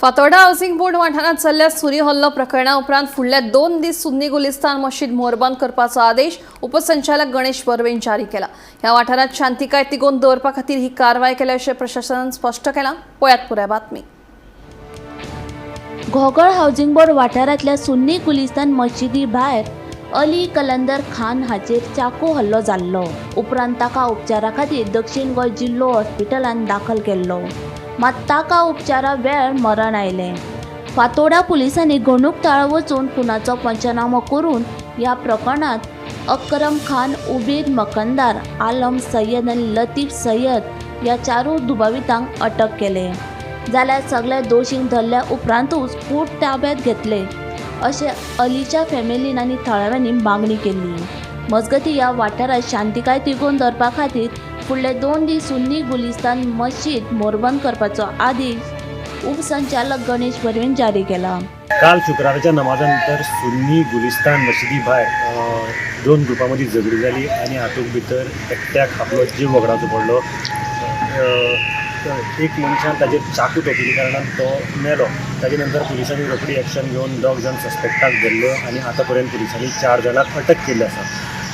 Fatorda housing board वाठारांत चल्ल्या सुरी हल्लो प्रकरणा उपरांत फुडल्या 2 दीस सुन्नी गुलिस्तान मशीद मोरबंद करपाचो आदेश उपसंचालक गणेश बर्वेन जारी केला. ह्या वाठारांत शांतिकाय तिगोवन दवरपा खातीर ही कारवाय केल्या अशें प्रशासनान स्पश्ट केलां. पळयात पुराय बातमी. घोगळ हाऊसिंग बोर्ड वाठारांतल्या सुन्नी गुलिस्तान मशिदी भायर अली कलंदर खान हाचेर चाकू हल्लो जाल्लो. उपरांत ताका उपचारा खातीर दक्षीण गोंय जिल्लो हॉस्पिटलांत दाखल केल्लो, मात ताका उपचारा वेळ मरण आयलें. फातोडा पुलिसांनी घडणूक थळार वचून खुनाचो पंचनामो करून ह्या प्रकरणांत अक्रम खान, उबेद मकंदार, आलम सय्यद आनी लतीफ सय्यद ह्या चारूय दुबावितांक अटक केले. जाल्यार सगल्या दोशींक धरल्या उपरांतूच कूड ताब्यांत घेतले अशें अलीच्या फॅमिलीन आनी थळाव्यांनी मागणी केल्ली. मजगतीं, ह्या वाठारांत शांतिकाय तिगोवन दवरपा खातीर फुडले 2 दीस सुन्नी गुलिस्तान मशीद मोरबंद करपाचो आदेश उपसंचालक गणेश बर्वेन जारी केला. काल शुक्राराच्या नमाजा नंतर सुन्नी गुलिस्तान मशिदी भायर दोन ग्रुपां मदीं झगडी जाली आनी हातूंत भितर एकट्याक आपलो जीव वगडावचो पडलो. एक मनशान ताजेर चाकू तोपिल्ल्या कारणान तो मेलो. ताजे नंतर पुलिसांनी रोखडी एक्शन घेवन दोग जाण सस्पेक्टाक धरले आनी आतां पर्यंत पुलिसांनी चार जाणांक अटक केल्ली आसा.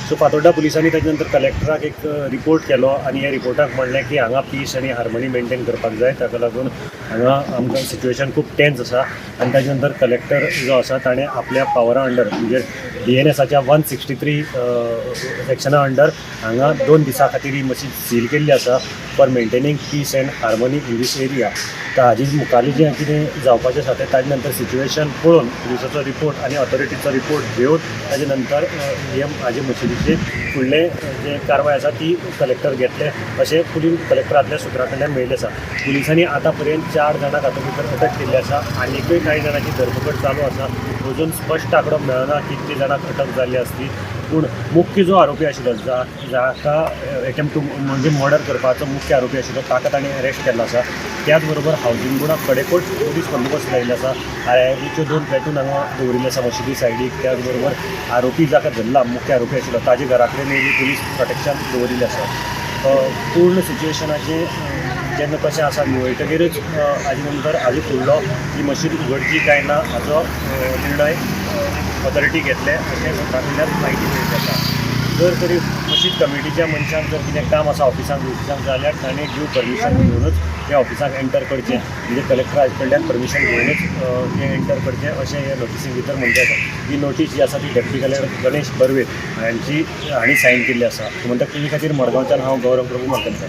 सो फातोड्डा पुलिसांनी ताजे नंतर कलेक्टराक एक रिपोर्ट केलो आनी ह्या रिपोर्टाक म्हणलें की हांगा पीस आनी हार्मनी मेंटेन करपाक जाय. ताका लागून हांगा आमकां सिच्युएशन खूब टेन्स आसा. आनी ताजे नंतर कलेक्टर जो आसा, ताणें आपल्या पावरा अंडर, म्हणजे बीएनएसाच्या 163 सेक्शना अंडर हांगा 2 दिसां खातीर ही मशीद सील केल्ली आसा for maintaining peace and harmony in this area. तर हाजी मुखारली जें कितें जावपाचें आसा तें ताजे नंतर सिच्युएशन पळोवन, पुलिसाचो रिपोर्ट आनी ऑथॉरिटीचो रिपोर्ट घेवन, ताजे नंतर हे हाजे मशिदीचेर फुडलें जें कारवाय आसा ती कलेक्टर घेतले अशें पुलीस कलेक्टरांतल्या सुत्रां कडल्यान मेळिल्लें आसा. पुलिसांनी आतां पर्यंत चार जाणांक हातूंत भितर अटक केल्ली आसा. आनिकूय कांय जाणांची धरपकड चालू आसा. अजून स्पश्ट आंकडो मेळना कितले जाणांक अटक जाल्ली आसली. पूण मुख्य जो आरोपी आशिल्लो, जाका एटेम्प्ट टू म्हणजे मर्डर करपाचो मुख्य आरोपी आशिल्लो, ताका ताणें अरेस्ट केल्लो आसा. त्याच बरोबर हावजींग बोर्डा कडेकोट पुलीस बंदोबस्त लायिल्लो आसा. आरआयबीच्यो दोन प्लॅटून हांगा दवरिल्ले आसा मशिदी सायडीक. त्याच बरोबर आरोपी जाका धरला, मुख्य आरोपी आशिल्लो, ताजे घरा कडेन बी पुलीस प्रोटेक्शन दवरिल्लें आसा. पूर्ण सिच्युएशनाचें जेन्ना कशें आसा निवळटकीरच हाजे नंतर हाजे फुडलो ही मशीद उगडची काय ना हाचो निर्णय ऑथॉरिटी घेतले अशें सुत्रां कडल्यान म्हायती मेळिल्ली आसा. जर तरी मशीद कमिटीच्या मनशांक जर कितें काम आसा ऑफिसांत बिफिसांक जाल्यार ताणें ड्यू परमिशन घेवनूच त्या ऑफिसाक एंटर करचें, म्हणजे कलेक्टरा कडल्यान परमिशन घेवनूच तें एंटर करचें अशें हे नोटिसी भितर म्हणचें आसा. ही नोटीस जी आसा ती डेप्युटी कलेक्टर गणेश बर्वे हांणी सायन केल्ली आसा. म्हणटा टीव्ही खातीर मडगांवच्यान हांव गौरव प्रभू मलकनकर.